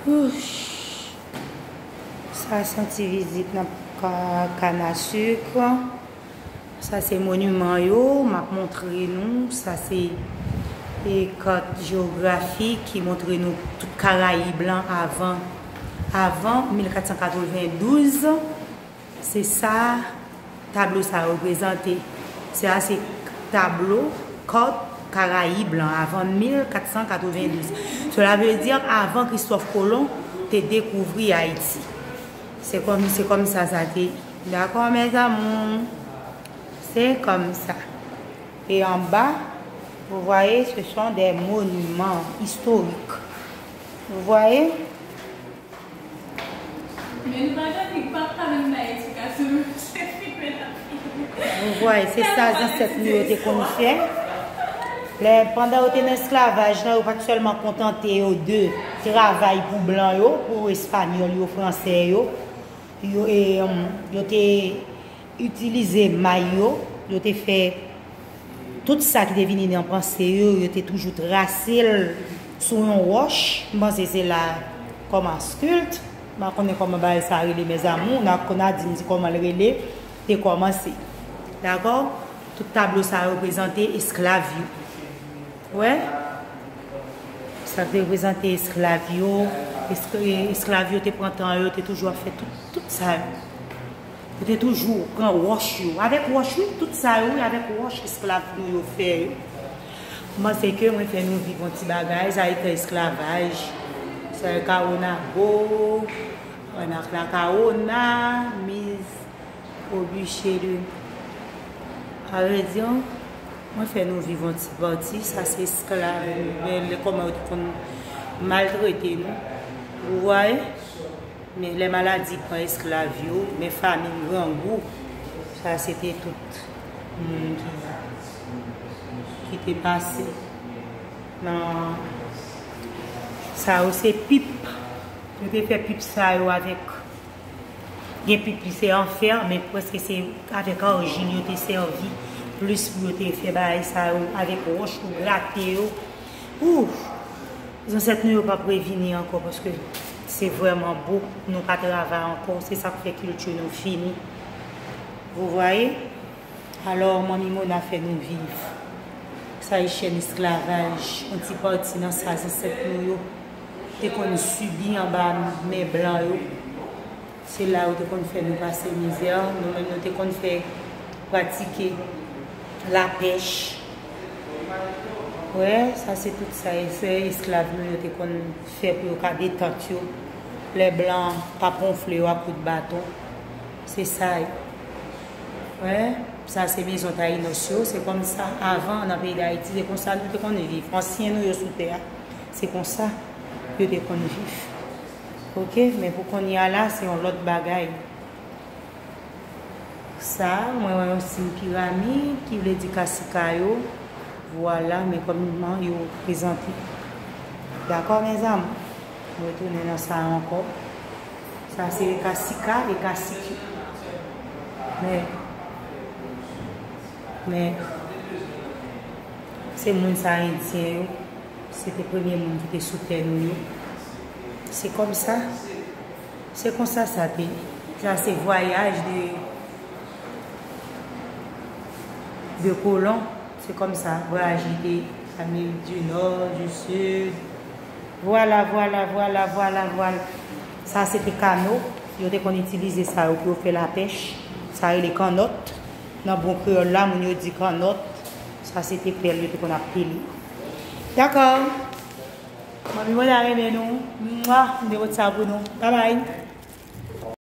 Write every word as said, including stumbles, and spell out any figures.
Ouch. Sa se yon ti vizit nan ka- Kanasik. Sa se moniman yo, m ap montre nou. Sa se e kat jewografik ki montre nou tout Karayib lan avan, avan mil kat san katrevendouz. Se sa tablo sa reprezante. Sa se tablo kat Karayib lan avan mil kat san katrevendouz. Sela vle di avan Kristòf Kolon te dekouvri Ayiti. Se kòm, se kòm sa sa te. Dakò, mes amours? Se kòm sa. E anba, vous voyez, ce sont des monuments historiques. Vous voyez? Men nou pa janm di papa menm bay edikasyon, se filme l ap filme. Vous voyez, se sa zansèt nou yo te konn fè. Lè, pandan yo te nan esklavaj la, yo pa t sèlman kontante yo de travay pou blan yo, pou espanyòl yo, fransè yo. Yo, e, um, yo te itilize may yo, yo te fè tout sa ki te vini nan panse yo, yo te toujou trase l sou yon wòch. M panse se la kòman skilt, m pa konnen kòman bagay sa rele, mes amours, n a, n a di m di kòman l rele, te kòmanse. Dakò? Tout tablo sa reprezante esklav yo. Wè? Sa te reprezante esklav yo. Esk- esklav yo te pran tan yo, te toujou ap fè tout, tout sa yo. Yo te toujou pran wòch yo. Avèk wòch, wi, tout sa yo, wi, avèk wòch esklav nou yo fè yo. M panse ke mwen fè nou viv yon ti bagay, sa e tan esklavaj. Sa e Kawonago, Anakla Kawona, Miz Obiche de. A vle di, mwen fè nou viv yon ti pati, sa se esklav, men lè kòman yo te konn maltrete nou. Ou vwaye? Men lè maladi pran esklav yo, men famin, grangou, sa se te tout moun ki, ki te pase nan sa yo, se pip. Yo te fè pip sa yo avèk, gen pip li se an fè, men prèske se avèk arjil yo te sèvi plis pou yo te fè bagay sa yo, avèk wòch pou grate yo. Ouf! Zansèt nou yo p ap revini ankò paske se vrèman bo, nou pa travay ankò, se sa k fè kilti nou fini. Vous voyez? Alò, Manmi Mona fè nou viv sa e chèn esklavaj, yon ti pati nan sa zansèt nou yo te konn sibi anba men blan yo. Se la yo te konn fè nou pase mizè, nou menm nou te konn fè pratike lapèch. Wè, sa se tout sa e fè esklav nou yo te konn fè pou yo ka detant yo. Lè blan t ap wonfle yo ak kout baton. Se sa yo. Wè, sa se mezon Tayinòs yo, se kòm sa avan nan peyi Dayiti, se konsa nou te konn viv. Ansyen nou yo sou tè a, se konsa yo te konn viv. Oke, men pou kounye a la, se yon lòt bagay. Sa, mwen wè yon siy piramid, ki vle di kasika yo. Vwala, men kòman yo prezante. Dakò, mes amours? Mwen retounen nan sa ankò. Sa se kasika e kasik yo. Men, men, se moun sa endyen yo. Se te premye moun ki te sou tè nou yo. Se kòm sa. Se konsa sa te ye. Sa se vwayaj de, de kolon. Se kòm sa, vwayaj li te Amerik di Nò, di Sid. Vwala, vwala, vwala, vwala, vwala. Sa se te kano. Yo te konn itilize sa yo pou yo fè lapèch. Sa rele kannòt. Nan bon kreyòl la, moun yo di kannòt. Sa se te pèl yo te konn ap pile. Dakò. Manmi Mona renmen nou. Mwa, m te pot sa pou nou. Babay.